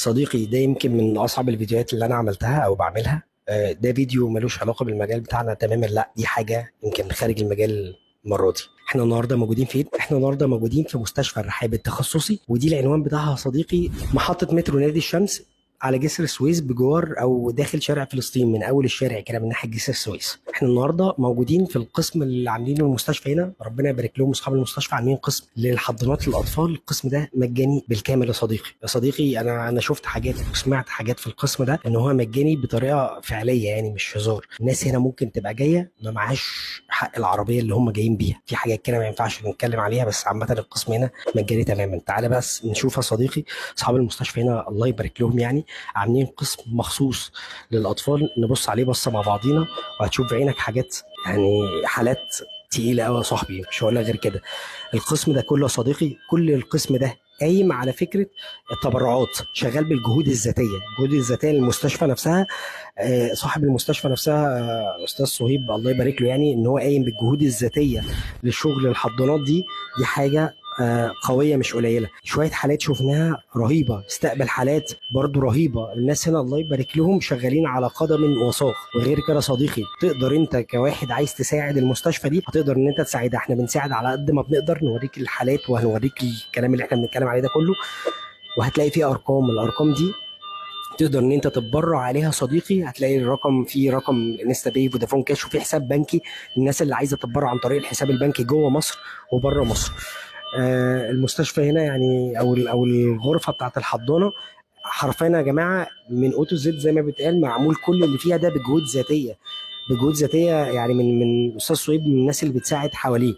صديقي ده يمكن من اصعب الفيديوهات اللي انا عملتها او بعملها. ده فيديو ملوش علاقة بالمجال بتاعنا تماما، لا دي حاجة يمكن خارج المجال المرة دي. احنا النهارده موجودين فين؟ احنا النهارده موجودين في مستشفى الرحاب التخصصي، ودي العنوان بتاعها صديقي، محطة مترو نادي الشمس على جسر السويس بجوار او داخل شارع فلسطين، من اول الشارع كده من ناحية جسر السويس. احنا النهارده موجودين في القسم اللي عاملينه المستشفى هنا، ربنا يبارك لهم اصحاب المستشفى، عاملين قسم للحضانات للاطفال. القسم ده مجاني بالكامل يا صديقي. يا صديقي انا شفت حاجات وسمعت حاجات في القسم ده ان هو مجاني بطريقة فعليه، يعني مش هزار. الناس هنا ممكن تبقى جاية ما معهاش حق العربية اللي هم جايين بيها، في حاجات كده ما ينفعش نتكلم عليها، بس عامة القسم هنا مجاني تماما. تعالى بس نشوف يا صديقي، اصحاب المستشفى هنا الله يبارك لهم يعني عاملين قسم مخصوص للاطفال، نبص عليه بصة مع بعضينا وهتشوف بعينك حاجات، يعني حالات تقيلة قوي يا صاحبي، مش هقول لك غير كده. القسم ده كله يا صديقي، كل القسم ده قايم على فكرة التبرعات، شغال بالجهود الذاتية، الجهود الذاتية للمستشفى نفسها. صاحب المستشفى نفسها استاذ صهيب الله يبارك له، يعني ان هو قايم بالجهود الذاتية للشغل الحضانات دي حاجة قوية مش قليله. شوية حالات شفناها رهيبة، استقبل حالات برضو رهيبة. الناس هنا الله يبارك لهم شغالين على قدم وساق. وغير كده صديقي، تقدر انت كواحد عايز تساعد المستشفى دي هتقدر ان انت تساعدها. احنا بنساعد على قد ما بنقدر، نوريك الحالات وهنوريك الكلام اللي احنا بنتكلم عليه ده كله، وهتلاقي فيه ارقام، الارقام دي تقدر ان انت تتبرع عليها صديقي. هتلاقي الرقم، في رقم انستا باي، فودافون كاش، وفي حساب بنكي للناس اللي عايزه تتبرع عن طريق الحساب البنكي جوه مصر وبره مصر. المستشفى هنا يعني او الغرفة بتاعت الحضانة حرفيا يا جماعة من A to Z زي ما بيتقال، معمول كل اللي فيها ده بجهود ذاتية، بجهود ذاتية يعني من استاذ صهيب، من الناس اللي بتساعد حواليه.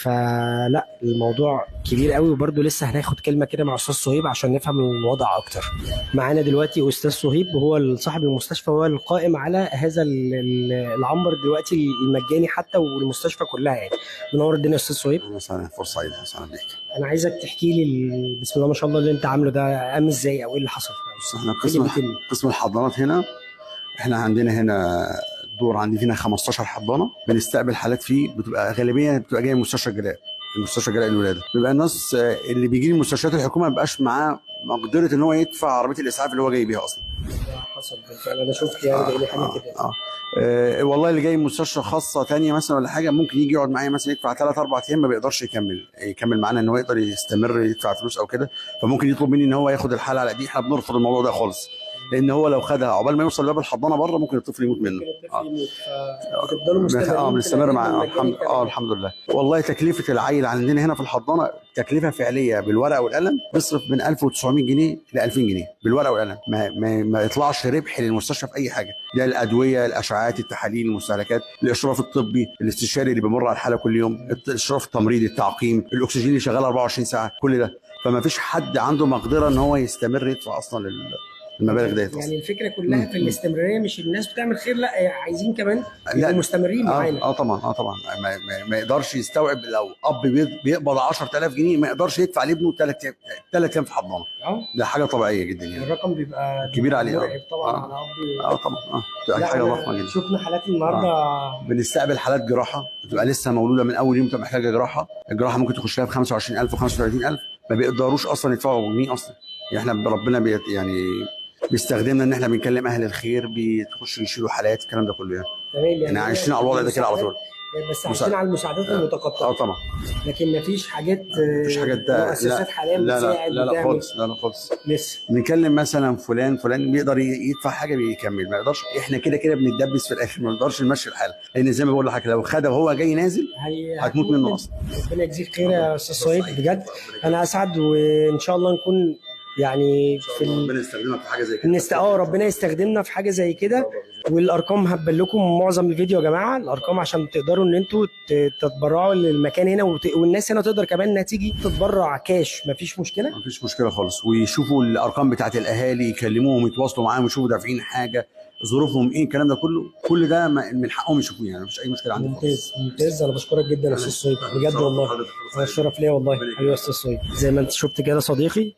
فلا الموضوع كبير قوي، وبرده لسه هناخد كلمة كده مع استاذ صهيب عشان نفهم الوضع اكتر. معانا دلوقتي استاذ صهيب، وهو صاحب المستشفى، هو القائم على هذا العنبر دلوقتي المجاني حتى والمستشفى كلها يعني. منور الدنيا يا استاذ صهيب. اهلا وسهلا، فرصة سعيدة، اهلا وسهلا بيك. انا عايزك تحكي لي بسم الله ما شاء الله اللي انت عامله ده قام ازاي او ايه اللي حصل؟ بص، احنا قسم الحضانات هنا، احنا عندنا هنا دور، عندنا هنا 15 حضانة بنستقبل حالات فيه، بتبقى غالبية بتبقى جاية من مستشفى الجلاء، المستشفى الجلاء الولادة. بيبقى الناس اللي بيجي لي مستشفيات الحكومة ما بيبقاش معاه مقدره ان هو يدفع عربية الاسعاف اللي هو جاي بيها اصلا. حصل بالفعل، انا شفت يعني بقى حاجة كده. والله اللي جاي من مستشفى خاصة ثانية مثلا ولا حاجة، ممكن يجي يقعد معايا مثلا يدفع 3 4 ايام، ما بيقدرش يكمل معانا ان هو يقدر يستمر يدفع فلوس او كده، فممكن يطلب مني ان هو ياخد الحالة على دي. احنا بنرفض الموضوع ده خالص، لان هو لو خدها عقبال ما يوصل لباب الحضانة بره ممكن الطفل يموت منه. بنستمر مع الحمد لله. والله تكلفة العيل عندنا هنا في الحضانة تكلفة فعليه بالورقة والقلم بيصرف من 1900 جنيه ل 2000 جنيه بالورقة والقلم، ما يطلعش ربح للمستشفى في اي حاجة. ده الادوية، الاشعاعات، التحاليل، المستهلكات، الاشراف الطبي، الاستشاري اللي بيمر على الحالة كل يوم، الاشراف التمريضي، التعقيم، الاكسجين اللي شغال 24 ساعة، كل ده. فما فيش حد عنده مقدره ان هو يستمر يدفع اصلا المبالغ ديت. يعني الفكرة كلها في الاستمرارية، مش الناس بتعمل خير، لا عايزين كمان يبقوا مستمرين معانا. طبعا طبعا ما يقدرش يستوعب لو اب بيقبض 10000 جنيه ما يقدرش يدفع لابنه 3 ايام في حضانة. ده حاجة طبيعية جدا يعني، الرقم بيبقى كبير عليه طبعا على اب. طبعا بتبقى حاجة ضخمة جدا. شفنا حالات النهارده، بنستقبل حالات جراحه بتبقى لسه مولودة من اول يوم، بتبقى محتاجه جراحه. الجراحة ممكن تخش لها ب 25000 و35000، ما بيقدروش اصلا يدفعوا جنيه اصلا. يعني احنا ربنا يعني بيستخدمنا ان احنا بنكلم اهل الخير، بتخشوا يشيلوا حالات، الكلام ده كله يعني. يعني عايشين على الوضع ده كده على طول، بس عايشين على المساعدات المتقطعة. طبعا، لكن مفيش حاجات، مفيش حاجات مؤسسات حاليا بتساعد. لا لا خالص، لا لا خالص. لسه بنكلم مثلا فلان بيقدر يدفع حاجة بيكمل، ما يقدرش. احنا كده كده بنتدبس في الاخر، ما نقدرش نمشي الحالة، لان زي ما بقول لحضرتك لو خدها وهو جاي نازل هتموت منه اصلا. ربنا يجزيك خير يا استاذ صهيب، بجد انا اسعد، وان شاء الله نكون يعني في ربنا يستخدمنا في حاجة زي كده. ربنا يستخدمنا في حاجة زي كده. والارقام هبل لكم معظم الفيديو يا جماعة، الارقام عشان تقدروا ان انتوا تتبرعوا للمكان هنا، والناس هنا تقدر كمان انها تيجي تتبرع كاش، مفيش مشكلة، مفيش مشكلة خالص. ويشوفوا الارقام بتاعت الاهالي، يكلموهم، يتواصلوا معاهم، يشوفوا دافعين حاجة. ظروفهم ايه، الكلام ده كله، كل ده من حقهم يشوفوه يعني، مفيش اي مشكلة عندي خالص. ممتاز ممتاز، انا بشكرك جدا يا استاذ صهيب بجد والله، انا الشرف ليا والله. حبيبي يا استاذ صهيب. زي ما انت شفت كده صديقي،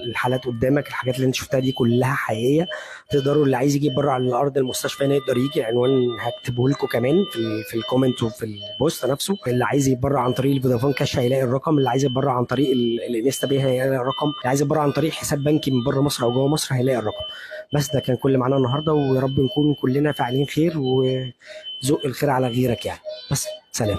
الحالات قدامك، الحاجات اللي انت شفتها دي كلها حقيقية. تقدروا اللي عايز يجي بره على الارض المستشفى هنا يقدر يجي، العنوان هكتبه لكم كمان في ال comment وفي ال post نفسه. اللي عايز يتبرع عن طريق الفودافون كاش هيلاقي الرقم، اللي عايز يتبرع عن طريق الانستا باي هيلاقي الرقم، اللي عايز يتبرع عن طريق حساب بنكي من بره مصر او جوه مصر هيلاقي الرقم. بس ده كان كل اللي معانا النهارده، ويا رب نكون كلنا فاعلين خير وزق الخير على غيرك يعني. بس سلام.